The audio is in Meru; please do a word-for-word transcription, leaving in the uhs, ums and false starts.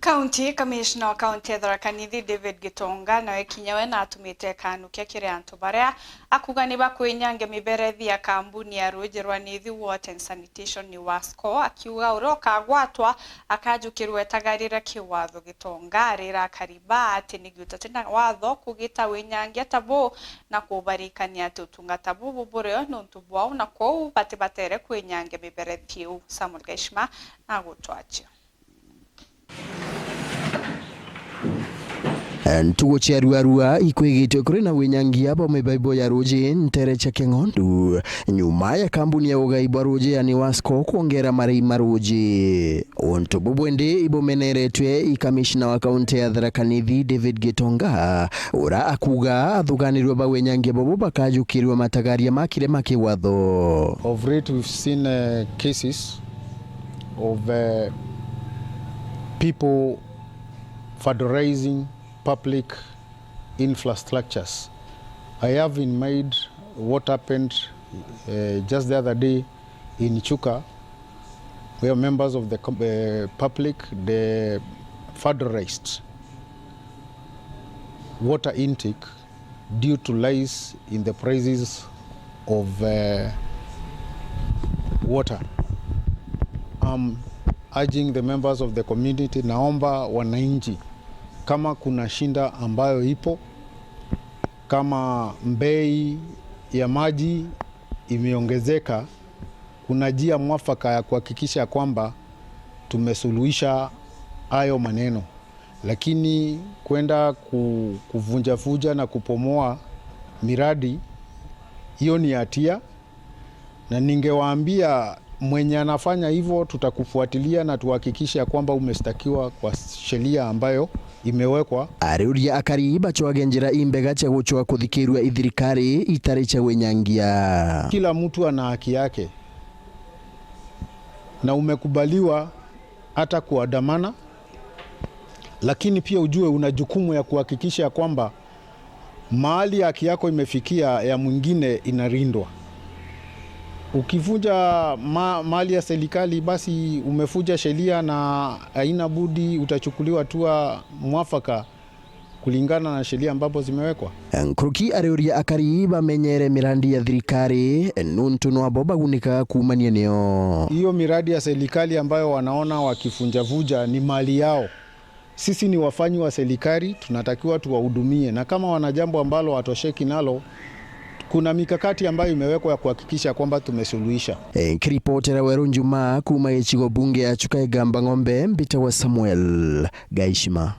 County Commissioner wa County ya Tharaka Nithi David Gitonga nawe kinya we natumite kanukia kiri antu baria akuga ni bakwinyangia miberethi ya kambuni ya ruuji rwa Nithi Water and Sanitation ni WASCO, akiuga uria ukagwatwa akajukirwa etagarira kiwatho. Gitonga arira akari ba ati ni giuta tina watho kugita winyangia ta buu na kubarikania ati utungata bubu burio ni untu bwao na kwou batibatere kwinyangia miberethi iu. Samuel Gaishima na gutwachia. Ntugu cia ruarua ikwigitwe kuri na winyangia bwa mibaibo ya ruuji ntere cia King'ondu, nyuma ya kambuni ya ugai bwa ruuji yani WASCO kwongera marei ma ruuji. Untu bubu indi ibumeneretwe i kamishna wa kaunti ya Tharaka Nithi David Gitonga, ura akuga athuganirwe ba winyangia bubu bakajukirwe matagaria ma kirema kiwatho. Of late we've seen, uh, cases of, uh, people federalizing public infrastructures. I have in mind what happened, uh, just the other day in Chuka, where members of the com-, uh, public, they federalized water intake due to rise in the prices of, uh, water. I'm urging the members of the community, naomba wananchi, kama kuna shinda ambayo ipo, kama bei ya maji imeongezeka, kuna njia mwafaka ya kuhakikisha kwamba tumesuluhisha hayo maneno. Lakini kwenda ku-, kuvunjavuja na kupomoa miradi, hiyo ni hatia, na ningewaambia mwenye anafanya hivyo tutakufuatilia na tuhakikishe ya kwamba umeshtakiwa kwa sheria ambayo imewekwa. Ariuria akari bacwage njira imbega cia gucwa kuthikirua i thirikari itari cia winyangia. Kila mtu ana haki yake, na umekubaliwa hata kuandamana, lakini pia ujue una jukumu ya kuhakikisha ya kwamba mahali haki yako imefikia ya mwingine inalindwa. Ukivunja ma-, mali ya serikali, basi umevunja sheria na haina budi utachukuliwa hatua mwafaka kulingana na sheria ambapo zimewekwa. Nkuruki ariuria akari bamenyere mirandi ya thirikari nuntu nwabo bagunikaga kuumania nio. Hiyo miradi ya serikali ambayo wanaona wakivunjavuja ni mali yao. Sisi ni wafanyi wa serikali, tunatakiwa tuwahudumie, na kama wana jambo ambalo watosheki nalo, kuna mikakati ambayo imewekwa ya kuhakikisha kwamba tumesuluhisha. Nkiripotera Weru Njuma kuuma gicigo bunge ya Chuka Igamba Ng'ombe, mbitagwa Samuel Gaishima.